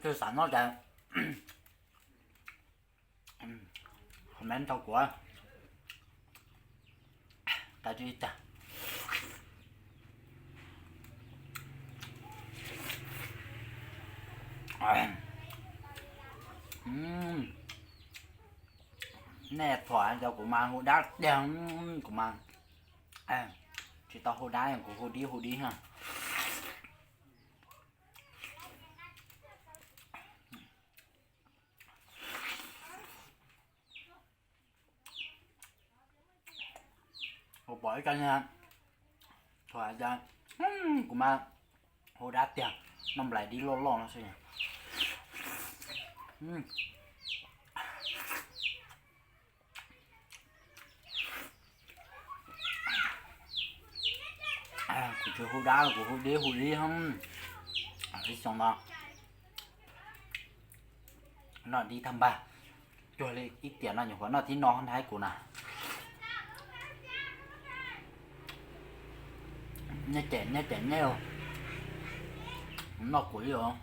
Twg xav noj ces comment rau kuv. Qab ib tag. Nej thuam rau kuv mas hu dab tiag, kuv mas tsis tau hu dab, kuv hu dib hu dib na. Kuv pom ib co niag thuam tias kuv mas hu dab tiag, noj nplais dib loj loj no xwb. Kuv tsis hu dab, kuv hu dib hu dib. Ib xyoo no noj dib tag npag, cuag li ib tiam no nyuam qhuav noj tib no ntag kuv na. Nyiaj cem nyiaj cem nyiaj, noj kuv li os,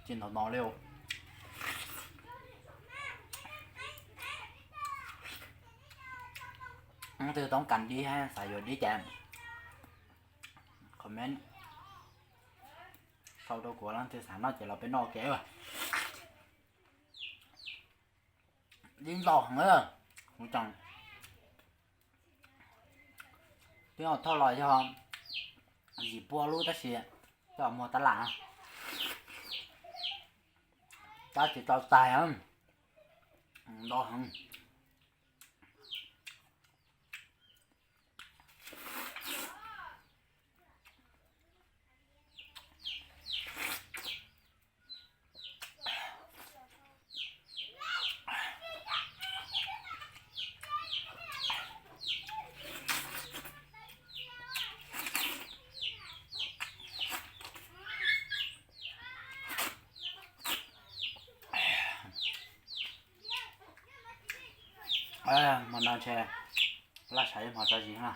tsis ntov no li. Leej twg toob kas dib, xav yuav dib ces comment sau rau kuv, leej twg xav noj ces los peb noj ua ke. Dib ntau heev, kuv tseem, twb thauj los yog yim pua lub tab sis coj muag tab lam, tab tsis tau tag, ntau heev. Hmo no ntshe laj sav ib hmo tso zis na.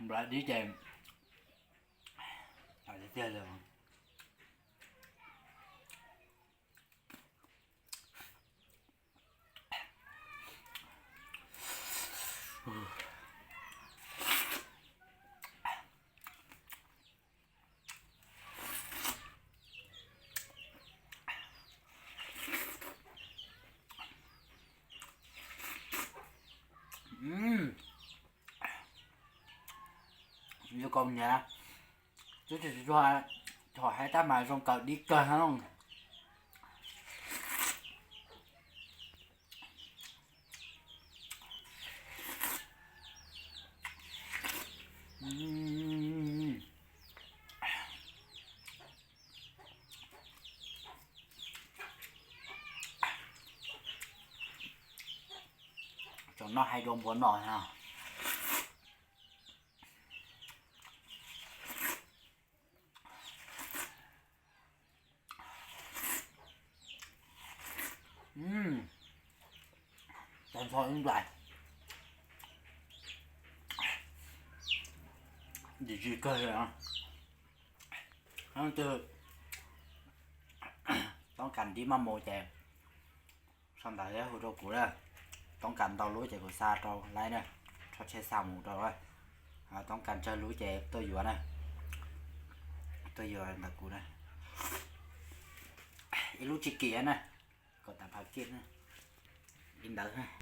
Nplai dib ces tiag tiag li. Zoo kawg niam, twb tsis tshua txog hais tab mas zoo kawg dib kawg. Tseem noj hais dua npua no na. Tag nrho ib nplais, dim zis kawg li. Leej twg toob kas dib maj mus ces sau ntawv hu rau kuv na. Toob kas ntau lub ces kuv xa rau laib na, rho tsheb xa mus rau. Toob kas tsawg lub ces tuaj yuav na, tuaj yuav ntawm kuv na. Ib lub tsis kim na, kom tas phav kiag na. Li ntawd.